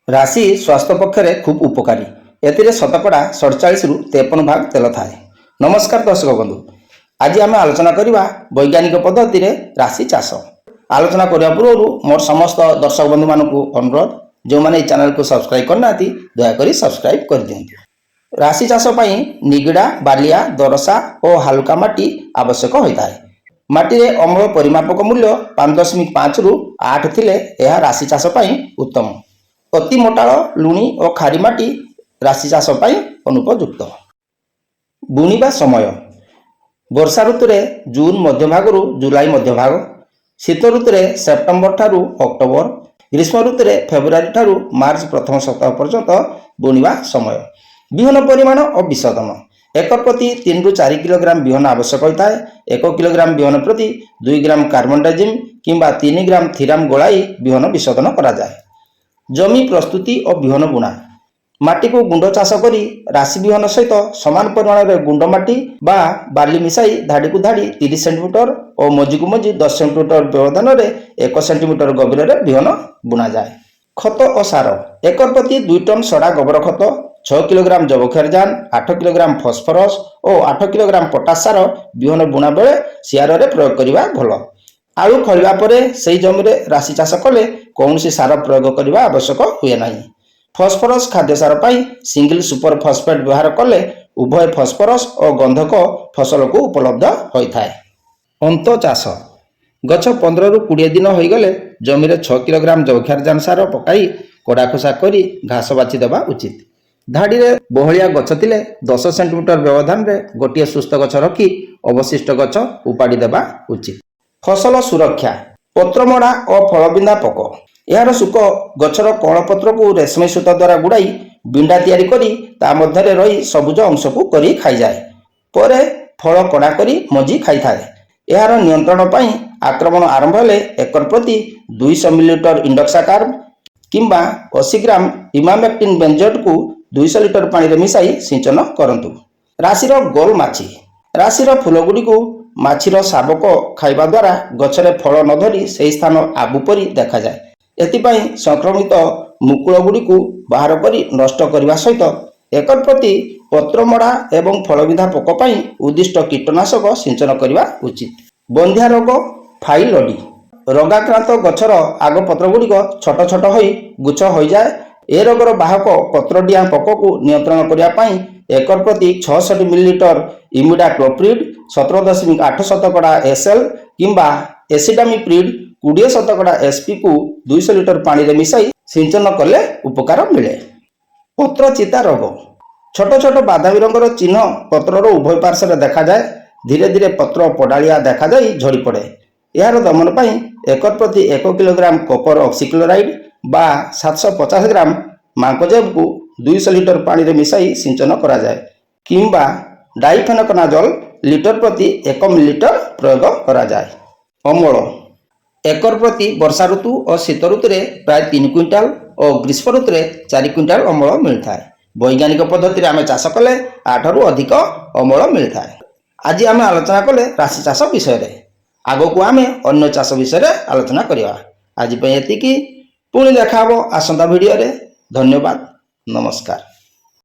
ରାଶି ସ୍ୱାସ୍ଥ୍ୟ ପକ୍ଷରେ ଖୁବ୍ ଉପକାରୀ। ଏଥିରେ ଶତକଡ଼ା 47ରୁ 53 ଭାଗ ତେଲ ଥାଏ। ନମସ୍କାର ଦର୍ଶକ ବନ୍ଧୁ, ଆଜି ଆମେ ଆଲୋଚନା କରିବା ବୈଜ୍ଞାନିକ ପଦ୍ଧତିରେ ରାଶି ଚାଷ। ଆଲୋଚନା କରିବା ପୂର୍ବରୁ ମୋର ସମସ୍ତ ଦର୍ଶକ ବନ୍ଧୁମାନଙ୍କୁ ଅନୁରୋଧ, ଯେଉଁମାନେ ଏହି ଚ୍ୟାନେଲକୁ ସବସ୍କ୍ରାଇବ୍ କରିନାହାନ୍ତି, ଦୟାକରି ସବସ୍କ୍ରାଇବ୍ କରିଦିଅନ୍ତୁ। ରାଶି ଚାଷ ପାଇଁ ନିଗିଡ଼ା, ବାଲିଆ, ଦରସା ଓ ହାଲୁକା ମାଟି ଆବଶ୍ୟକ ହୋଇଥାଏ। ମାଟିରେ ଅମ୍ଳ ପରିମାପକ ମୂଲ୍ୟ 5.5ରୁ 8 ଥିଲେ ଏହା ରାଶି ଚାଷ ପାଇଁ ଉତ୍ତମ। ଅତି ମଟାଳ, ଲୁଣି ଓ ଖାରି ମାଟି ରାଶି ଚାଷ ପାଇଁ ଅନୁପଯୁକ୍ତ। ବୁଣିବା ସମୟ: ବର୍ଷା ଋତୁରେ ଜୁନ୍ ମଧ୍ୟଭାଗରୁ ଜୁଲାଇ ମଧ୍ୟଭାଗ, ଶୀତ ଋତୁରେ ସେପ୍ଟେମ୍ବର ଠାରୁ ଅକ୍ଟୋବର, ଗ୍ରୀଷ୍ମ ଋତୁରେ ଫେବୃଆରୀ ଠାରୁ ମାର୍ଚ୍ଚ ପ୍ରଥମ ସପ୍ତାହ ପର୍ଯ୍ୟନ୍ତ ବୁଣିବା ସମୟ। ବିହନ ପରିମାଣ ଓ ବିଶୋଧନ: ଏକର ପ୍ରତି 3ରୁ 4 କିଲୋଗ୍ରାମ ବିହନ ଆବଶ୍ୟକ ହୋଇଥାଏ। 1 କିଲୋଗ୍ରାମ ବିହନ ପ୍ରତି 2 ଗ୍ରାମ କାର୍ବନଡାଜିମ୍ କିମ୍ବା 3 ଗ୍ରାମ ଥିରାମ ଗୋଳାଇ ବିହନ ବିଶୋଧନ କରାଯାଏ। ଜମି ପ୍ରସ୍ତୁତି ଓ ବିହନ ବୁଣା: ମାଟିକୁ ଗୁଣ୍ଡ ଚାଷ କରି ରାଶି ବିହନ ସହିତ ସମାନ ପରିମାଣରେ ଗୁଣ୍ଡ ମାଟି ବା ବାଲି ମିଶାଇ ଧାଡ଼ିକୁ ଧାଡ଼ି 30 ସେଣ୍ଟିମିଟର ଓ ମଝିକୁ ମଝି 10 ସେଣ୍ଟିମିଟର ବ୍ୟବଧାନରେ 1 ସେଣ୍ଟିମିଟର ଗଭୀରରେ ବିହନ ବୁଣାଯାଏ। ଖତ ଓ ସାର: ଏକର ପ୍ରତି 2 ଟନ୍ ସଡ଼ା ଗୋବର ଖତ, 6 କିଲୋଗ୍ରାମ ଯବକ୍ଷାରଜାନ, 8 କିଲୋଗ୍ରାମ ଫସ୍ଫରସ୍ ଓ 8 କିଲୋଗ୍ରାମ ପଟାସ ସାର ବିହନ ବୁଣା ବେଳେ ସିଆରରେ ପ୍ରୟୋଗ କରିବା ଭଲ। ଆଳୁ ଫଳିବା ପରେ ସେହି ଜମିରେ ରାଶି ଚାଷ କଲେ କୌଣସି ସାର ପ୍ରୟୋଗ କରିବା ଆବଶ୍ୟକ ହୁଏ ନାହିଁ। ଫସ୍ଫରସ୍ ଖାଦ୍ୟ ସାର ପାଇଁ ସିଙ୍ଗଲ ସୁପର ଫସ୍ଫେଟ୍ ବ୍ୟବହାର କଲେ ଉଭୟ ଫସ୍ଫରସ୍ ଓ ଗନ୍ଧକ ଫସଲକୁ ଉପଲବ୍ଧ ହୋଇଥାଏ। ଅନ୍ତ ଚାଷ: ଗଛ 15ରୁ 20 ଦିନ ହୋଇଗଲେ ଜମିରେ 6 କିଲୋଗ୍ରାମ ଯବକ୍ଷାରଜାନ ସାର ପକାଇ କୋଡ଼ାଖୋସା କରି ଘାସ ବାଛି ଦେବା ଉଚିତ। ଧାଡ଼ିରେ ବହଳିଆ ଗଛ ଥିଲେ 10 ସେଣ୍ଟିମିଟର ବ୍ୟବଧାନରେ ଗୋଟିଏ ସୁସ୍ଥ ଗଛ ରଖି ଅବଶିଷ୍ଟ ଗଛ ଉପାଡ଼ି ଦେବା ଉଚିତ। ଫସଲ ସୁରକ୍ଷା: ପତ୍ରମୋଡ଼ା ଓ ଫଳବିନ୍ଧା ପୋକ। ଏହାର ଶୁକ ଗଛର କଅଁଳ ପତ୍ରକୁ ରେଶମୀ ସୂତା ଦ୍ୱାରା ଗୁଡ଼ାଇ ବିଣ୍ଡା ତିଆରି କରି ତା ମଧ୍ୟରେ ରହି ସବୁଜ ଅଂଶକୁ କରି ଖାଇଯାଏ। ପରେ ଫଳ କଣା କରି ମଞ୍ଜି ଖାଇଥାଏ। ଏହାର ନିୟନ୍ତ୍ରଣ ପାଇଁ ଆକ୍ରମଣ ଆରମ୍ଭ ହେଲେ ଏକର ପ୍ରତି 200 ମିଲିଲିଟର ଇଣ୍ଡକ୍ସାକାର୍ବ କିମ୍ବା 80 ଗ୍ରାମ ଇମାମେକ୍ଟିନ୍ ବେଞ୍ଜୋଏଟ୍କୁ 200 ଲିଟର ପାଣିରେ ମିଶାଇ ସିଞ୍ଚନ କରନ୍ତୁ। ରାଶିର ଗୋଲ ମାଛି: ରାଶିର ଫୁଲଗୁଡ଼ିକୁ ମାଛିର ଶାବକ ଖାଇବା ଦ୍ୱାରା ଗଛରେ ଫଳ ନ ଧରି ସେହି ସ୍ଥାନ ଆବୁ ପରି ଦେଖାଯାଏ। ଏଥିପାଇଁ ସଂକ୍ରମିତ ମୁକୁଳଗୁଡ଼ିକୁ ବାହାର କରି ନଷ୍ଟ କରିବା ସହିତ ଏକର ପ୍ରତି ପତ୍ରମୋଡ଼ା ଏବଂ ଫଳବିନ୍ଧା ପୋକ ପାଇଁ ଉଦ୍ଦିଷ୍ଟ କୀଟନାଶକ ସିଞ୍ଚନ କରିବା ଉଚିତ। ବନ୍ଧ୍ୟା ରୋଗ, ଫାଇଲୋଡି: ରୋଗାକ୍ରାନ୍ତ ଗଛର ଆଗ ପତ୍ରଗୁଡ଼ିକ ଛୋଟ ଛୋଟ ହୋଇ ଗୁଚ୍ଛ ହୋଇଯାଏ। ଏ ରୋଗର ବାହକ ପତ୍ରଡିଆଁ ପୋକକୁ ନିୟନ୍ତ୍ରଣ କରିବା ପାଇଁ ଏକର ପ୍ରତି 66 ମିଲିଲିଟର ଇମିଡାକ୍ଲୋପ୍ରିଡ୍ 17.8 ଶତକଡ଼ା ଏସ୍ଏଲ୍ କିମ୍ବା ଏସିଟାମିପ୍ରିଡ୍ 20 ଶତକଡ଼ା ଏସ୍ପିକୁ 200 ଲିଟର ପାଣିରେ ମିଶାଇ ସିଞ୍ଚନ କଲେ ଉପକାର ମିଳେ। ପତ୍ରଚିତା ରୋଗ: ଛୋଟ ଛୋଟ ବାଦାମୀ ରଙ୍ଗର ଚିହ୍ନ ପତ୍ରର ଉଭୟ ପାର୍ଶ୍ୱରେ ଦେଖାଯାଏ। ଧୀରେ ଧୀରେ ପତ୍ର ପଡ଼ାଳିଆ ଦେଖାଯାଇ ଝଡ଼ି ପଡ଼େ। ଏହାର ଦମନ ପାଇଁ ଏକର ପ୍ରତି 1 କିଲୋଗ୍ରାମ କପର ଅକ୍ସିକ୍ଲୋରାଇଡ୍ ବା 750 ଗ୍ରାମ ମାଙ୍କୋଜେବକୁ 200 ଲିଟର ପାଣିରେ ମିଶାଇ ସିଞ୍ଚନ କରାଯାଏ କିମ୍ବା ଡାଇଫେନୋକୋନାଜଲ ଲିଟର ପ୍ରତି 1 ମିଲିଲିଟର ପ୍ରୟୋଗ କରାଯାଏ। ଅମଳ: ଏକର ପ୍ରତି ବର୍ଷା ଋତୁ ଓ ଶୀତ ଋତୁରେ ପ୍ରାୟ 3 କୁଇଣ୍ଟାଲ ଓ ଗ୍ରୀଷ୍ମ ଋତୁରେ 4 କୁଇଣ୍ଟାଲ ଅମଳ ମିଳିଥାଏ। ବୈଜ୍ଞାନିକ ପଦ୍ଧତିରେ ଆମେ ଚାଷ କଲେ ୟାଠାରୁ ଅଧିକ ଅମଳ ମିଳିଥାଏ। ଆଜି ଆମେ ଆଲୋଚନା କଲେ ରାଶି ଚାଷ ବିଷୟରେ। ଆଗକୁ ଆମେ ଅନ୍ୟ ଚାଷ ବିଷୟରେ ଆଲୋଚନା କରିବା। ଆଜି ପାଇଁ ଏତିକି। ପୁଣି ଦେଖା ହେବ ଆସନ୍ତା ଭିଡ଼ିଓରେ। ଧନ୍ୟବାଦ, ନମସ୍କାର।